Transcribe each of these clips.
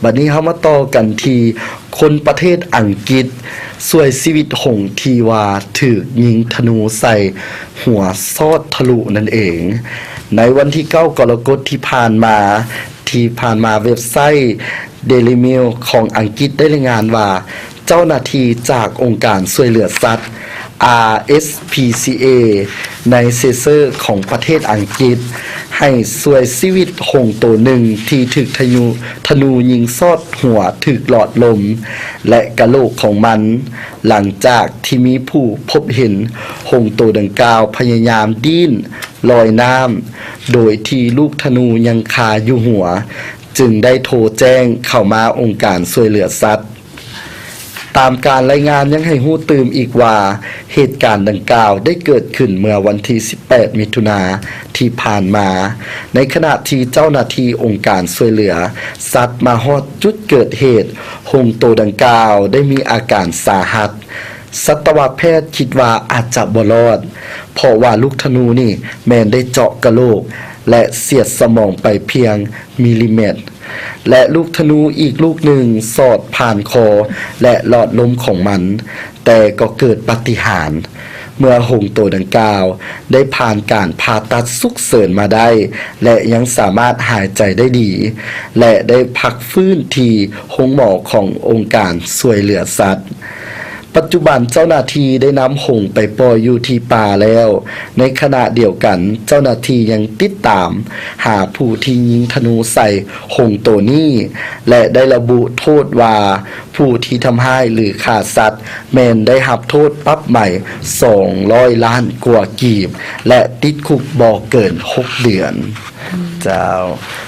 ບັດນີ້ເຮົາມາຕໍ່ກັນທີ່ຄົນປະເທດອັງກິດ ຊ່ວຍຊີວິດຫົງທີ່ວ່າຖືກຍິງທະນູໃສ່ຫົວຊອດທະລຸນັ້ນເອງ. ໃນວັນທີເກົ້າ ກໍລະກົດທີ່ຜ່ານມາ, ທີ່ຜ່ານມາເວັບໄຊ Daily Mail ຂອງອັງກິດໄດ້ລາຍງານວ່າ ເຈົ້າໜ້າທີ່ຈາກອົງການຊ່ວຍເຫຼືອສັດ ອາ ເອສ ພີ ຊີ ເອ ໃນເຊເຊີຂອງປະເທດອັງກິດ ໃຫ້ຊ່ວຍຊີວິດຫົງໂຕໜຶ່ງທີ່ຖືກທະຍຸ ທະນູຍິງຊອດຫົວຖືກຫຼອດລົມ ແລະ ກະໂຫຼກຂອງມັນ, ຫຼັງຈາກທີ່ມີຜູ້ພົບເຫັນຫົງໂຕດັ່ງກ່າວພະຍາຍາມດີ້ນລອຍນ້ຳ ໂດຍທີ່ລູກທະນູຍັງຄາຢູ່ຫົວ, ຈຶ່ງໄດ້ໂທແຈ້ງເຂົ້າມາອົງການຊ່ວຍເຫຼືອສັດ. ຕາມການລາຍງານຍັງໃຫ້ຮູ້ຕື່ມອີກວ່າ ເຫດການດັ່ງກ່າວໄດ້ເກີດຂຶ້ນເມື່ອວັນທີສິບແປດ ມິຖຸນາທີ່ຜ່ານມາ, ໃນຂະນະທີ່ເຈົ້າໜ້າທີ່ອົງການຊ່ວຍເຫຼືອສັດມາຮອດຈຸດເກີດເຫດ, ຫົງໂຕດັ່ງກ່າວໄດ້ມີອາການສາຫັດ. ສັດຕະວະແພດຄິດວ່າອາດຈະບໍ່ລອດ, ເພາະວ່າລູກທະນູນີ້ແມ່ນໄດ້ເຈາະກະໂຫຼກ ແລະ ສຽດສະໝອງໄປພຽງມິລລີແມັດ. ແລະ ລູກທະນູອີກລູກໜຶ່ງສອດຜ່ານຄໍ ແລະ ຫຼອດລົມຂອງມັນ, ແຕ່ກໍເກີດປາຕິຫານ ເມື່ອຫົງໂຕດັ່ງກ່າວໄດ້ຜ່ານການຜ່າຕັດສຸກເສີນມາໄດ້ ແລະ ຍັງສາມາດຫາຍໃຈໄດ້ດີ ແລະ ໄດ້ພັກຟື້ນທີ່ໂຮງໝໍຂອງອົງການຊ່ວຍເຫຼືອສັດ. ປັດຈຸບັນເຈົ້າໜ້າທີ່ໄດ້ນຳຫົງໄປປ່ອຍຢູ່ທີ່ປ່າແລ້ວ. ໃນຂະນະດຽວກັນ, ເຈົ້າໜ້າທີ່ຍັງຕິດຕາມຫາຜູ້ທີ່ຍິງທະນູໃສ່ຫົງໂຕນີ້ ແລະ ໄດ້ລະບຸໂທດວ່າ ຜູ້ທີ່ທຳຮ້າຍ ຫຼື ຂ້າສັດ ແມ່ນໄດ້ຮັບໂທດປັບໃໝສອງຮ້ອຍລ້ານກວ່າກີບ ແລະ ຕິດຄຸກບໍ່ເກີນຫົກເດືອນ. ເຈົ້າ,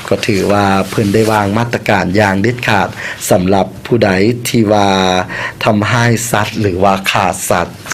ກໍຖືວ່າເພິ່ນໄດ້ວາງມາດຕະການຢ່າງເດັດຂາດສຳລັບຜູ້ໃດທີ່ວ່າທຳຮ້າຍສັດ ຫຼືວ່າຂ້າສັດ.